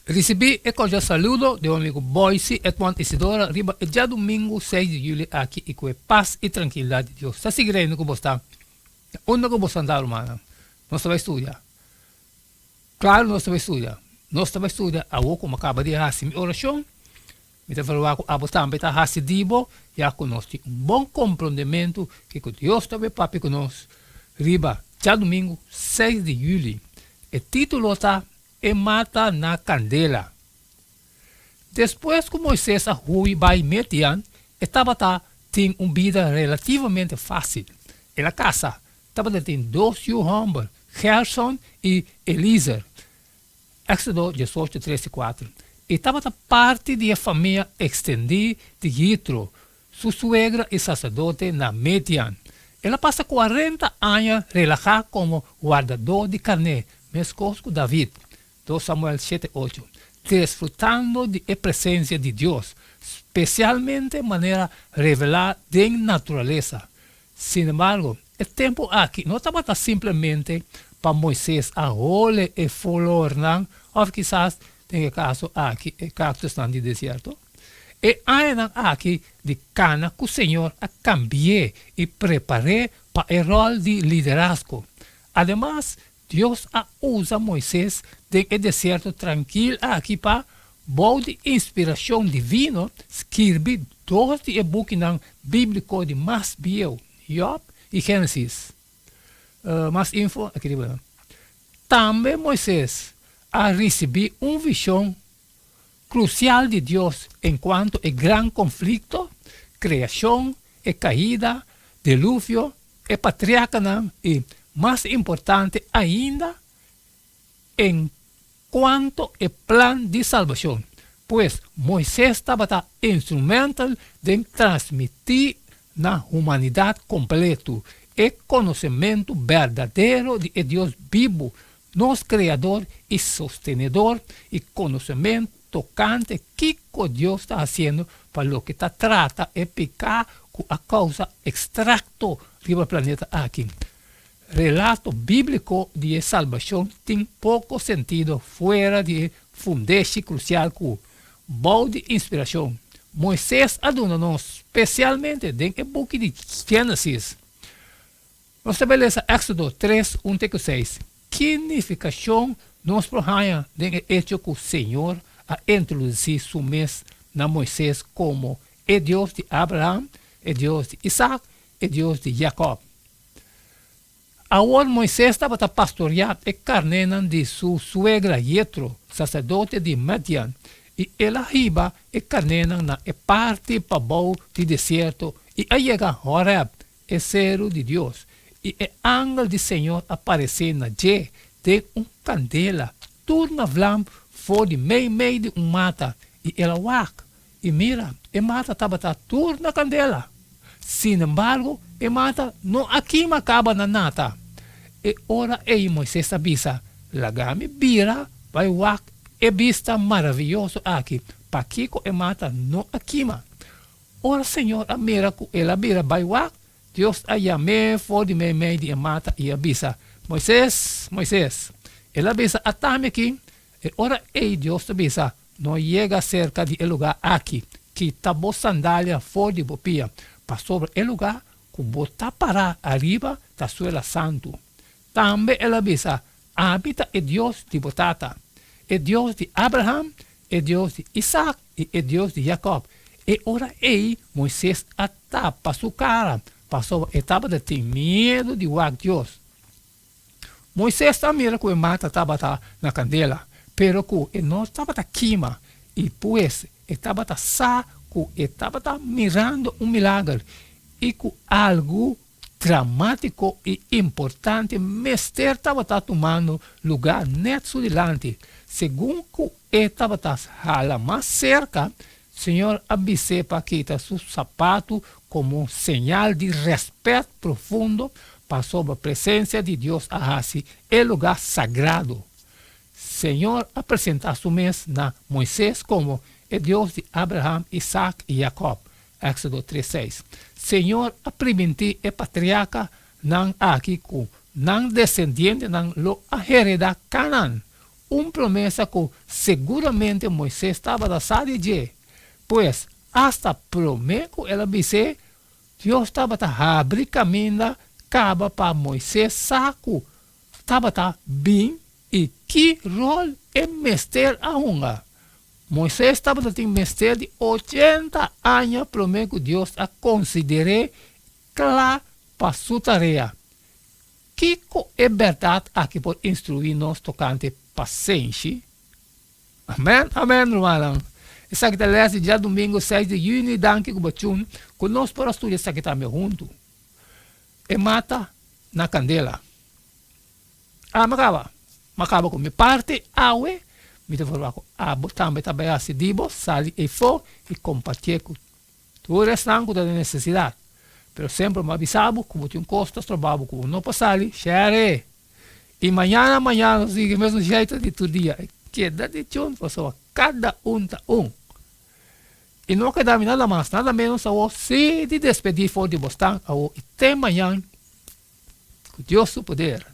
Risibí e kordial saludo di bo amigu Boyce Edmond Isidora riba e djadumingu seis di juli aki i ku e pas i trankilidat di Dios ta sigui reina ku bo sta na unda ku bo sta andá rumannan. Nos ta bai studia. Klaro nos ta bai studia. Nos ta bai studia awor ku mi a kaba di hasi mi orashon. Mi ta verwagt ku abo tambe ta hasi di bo ya ku nos tin un bon komprondementu kiko Dios ta bai papia ku nos riba djadumingu seis di juli. E título ta E mata na kandela. Despues ku Moises a hui bai Midian, e tabata tin un bida relativamente fásil. El a kasa, tabata tin dos yu hòmber, Gerson i Eliezer, Éksodo diesocho, tres i kuater. E tabata parti di e famia ekstendí di Yitro, su suegra i saserdote na Midian. El a pasa kuarenta aña relahá komo wardadó di karné, meskos ku David, Dos Samuel shete, ocho, desfrutando di e presensia di Dios, spesialmente manera revelá den naturalesa. Sinembargo, e tempu aki no tabata simplemente pa Moises a hole e flornan òf kisas, den e kaso aki, e kaktusnan di desierto. E añanan aki di kana ku Señor a kambi'é i prepar'é pa e ròl di liderazgo. Ademas, Dios a usa Moises den e desierto trankil aki pa, bou di inspirashon divino, skirbi dos di e bukinan bíbliko di mas bieu, Jòb i Génesis. Mas info aki riba. Tambe Moises a risibí un vishon krusial di Dios enkuanto e gran konflikto, kreashon, e kaida, deluvio, e patriarkanan i, mas importante ainda, enkuanto e plan di salbashon. Pues, Moises tabata instrumental den transmití na humanidat kompletu e konosementu berdadero di e Dios bibu, nos Kreador i Sostenedor, i konosementu tokante kiko Dios ta hasiendo pa loke ta trata e piká ku a kousa ekstrakto riba planeta aki. Relato bíbliko di e salbashon tin poko sentido fuera di e fundeshi krusial ku, bou di inspirashon, Moises a duna nos, spesialmente den e buki di Génesis. Nos ta bai lesa Éksodo tres, un te ku seis. Ki nifikashon nos por haña den e echo ku Señor a introdusí Su mes na Moises komo e Dios di Abraham, e Dios di Isak, e Dios di Jakòb? Awor Moises tabata pastoriá e karnénan di su suegra Yetro, saserdote di Madian, i el a hiba e karnénan na e parti pabou di desierto i a yega Horèb, e seru di Dios, i e angel di Señor a paresé na dje den un kandela tur na vlam for di meimei di un mata, i el a wak, i mira, e mata tabata tur na kandela. Sinembargo, e mata no a kima kaba na nata. E ora ei Moises a bisa, Laga mi bira bai wak e bista maravioso aki, pakiko e mata no a kima. Ora Señor a mira ku el a bira bai wak, Dios a yam'é for di meimei di e mata i a bisa, Moises, Moises! El a bisa, Atami aki. E ora ei Dios a bisa, No yega serka di e lugá aki. Kita bo sandalia for di bo pia, pasobra e lugá ku bo ta pará ariba ta suela santu. Tambe el a bisa, Ami ta e Dios di bo tata, e Dios di Abraham, e Dios di Isak i e Dios di Jakòb. E ora ei Moises a tapa su kara, pasobra e tabata tin miedu di wak Dios. Moises a mira ku e mata tabata na kandela, pero ku e no tabata kima, i pues e tabata sa ku e tabata mirando un milager i ku algu dramátiko i importante mester tabata tumando lugá nèt su dilanti. Segun ku e tabata hala mas serka, Señor a bis'é pa kita su sapatu komo señal di rèspèt profundo pasobra presensia di Dios a hasi e lugá sagrado. Señor a presentá su mes na Moises komo e Dios di Abraham, Isak i Jakòb, Éksodo tres seis. Señor a primintí e patriarkanan aki ku nan desendientenan lo a heredá Kanan, Un promesa ku seguramente Moises tabata sa di dje. Pues, asta promé ku el a bis'é, Dios tabata habri kaminda kaba pa Moises sa ku tabata bin i ki ròl e mester a hunga. Moises tabata tin mester di ochenta aña promé ku Dios a konsider'é kla pa su tarea. Kiko e bèrdat aki por instruí nos tokante pasenshi? Amèn, amèn, rumannan. Esaki ta lès di djadumingu seis di yüni. Danki ku bo tjun ku nos por a studia esaki tambe huntu. E mata na kandela. Ah, mi a kaba. Mi a kaba ku mi parti awe. Mi ta forma ku abo tambe ta bai hasi di bo, sali efó i kompartié ku Tur esnan ku ta den nesesidat. Pero semper mi a bisa bo ku bo tin un kos ta stroba bo ku bo no por sali, share! I mañana mañana nos sigui mesun jeito di tur dia. E keda di chun pasobra kada un ta un. I no keda mi nada mas nada menos awor si di despedí for di bosnan awor i te mañan ku Dios su poder.